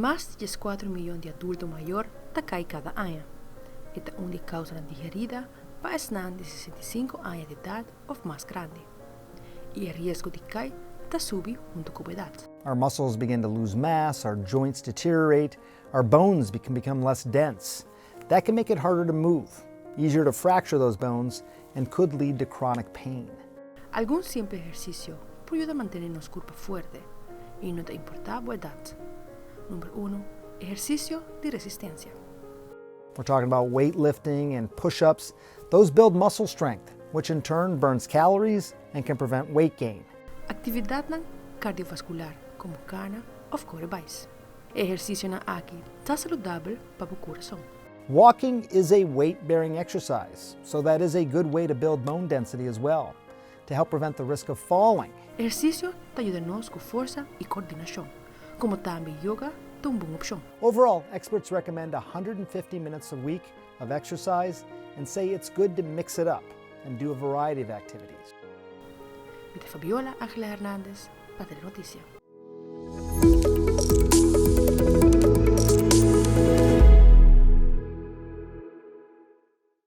Mas di 4 miyon di adulto mayor ta cay cada aña. E ta un di e causanan di herida pa esnan di 65 aña di edad of mas grandi. Y e riesgo di cay ta subi hunto cu edad. Our muscles begin to lose mass, our joints deteriorate, our bones can become less dense. That can make it harder to move, easier to fracture those bones, and could lead to chronic pain. Algun simpel ehercicio por yuda mantene nos curpa fuerte y no ta importa bo edad. Number 1, ehercicio di resistencia. We're talking about weightlifting and push-ups. Those build muscle strength, which in turn burns calories and can prevent weight gain. Actividad cardiovascular, como cana of core bike. Ehercicionan aki ta saludabel pa e curason. Walking is a weight-bearing exercise, so that is a good way to build bone density as well, to help prevent the risk of falling. Ehercicio ta yuda nos cu forsa y coordinacion, como tambe yoga ta un bon opcion. Overall, experts recommend 150 minutes a week of exercise and say it's good to mix it up and do a variety of activities. Mi ta Fabiola Angela Hernandez, pa Telenoticia.